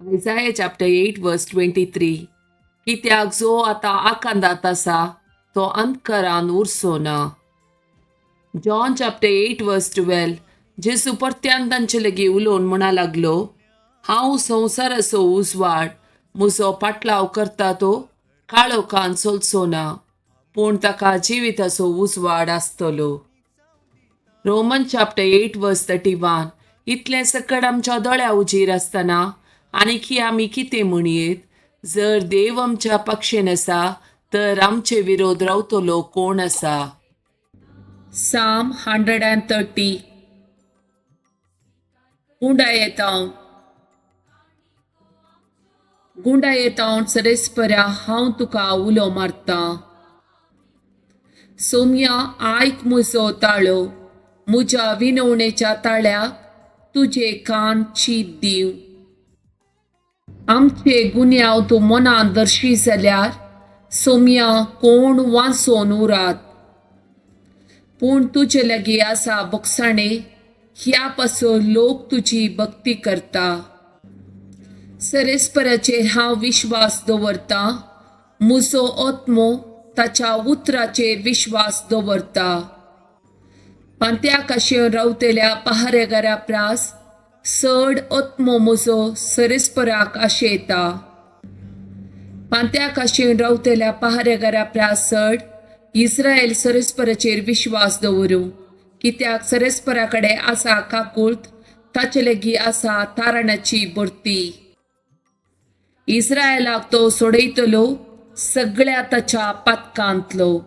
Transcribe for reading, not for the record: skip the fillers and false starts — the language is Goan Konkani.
Isaiah chapter 8 verse 23. कित्याक जो आतां आकांदात आसा तो अंतकरान उरचो ना. John chapter 8 verse 12. जेजू परत्यान तांचे लागीं उलोवन म्हणा लागलो, हांव संवसाराचो उजवाड, म्हजो पाटलाव करता तो काळोखान चलचो ना, पूण ताका जिविताचो उजवाड आसतलो. Roman chapter 8 verse 31. इतलें सकट आमच्या दोळ्या उजीर आसतना आनीकी आमी कितें म्हणयेत? जर देव आमच्या पक्षेन आसा तर आमचे विरोध रावतलो कोण आसा? Psalm 130. गुंडायेतावन सरेस्परा हांव तुका उलो मारतां. सोम्या, आयक म्हजो ताळो, म्हज्या विनवणेच्या ताळ्याक तुजे कान चीत दीव. आमचे गुन्यांव तूं मनान दर्शी जाल्यार सोम्या कोण वांचोन उरात? पूण तुजे लागीं आसा बोगसाणे, ह्या पासून लोक तुजी भक्ती करता. सरेस्पराचेर हांव विश्वास दवरतां, म्हजो आत्मो ताच्या उतराचेर विश्वास दवरता. पांत्याक आशेवन रावतल्या पहारेगारा प्रास चड आत्मो म्हजो सरेस्पराक आशेता. पांत्याक आशेवन रावतल्या पहारेगारा प्रास चड इस्रायल सरेस्पराचेर विश्वास दवरूं, कित्याक सरेस्परा कडेन आसा काकूळट, ताचे लागीं आसा तारणाची भरती. इस्रायलाक तो सोडयतलो सगळ्या ताच्या पातकांतलो.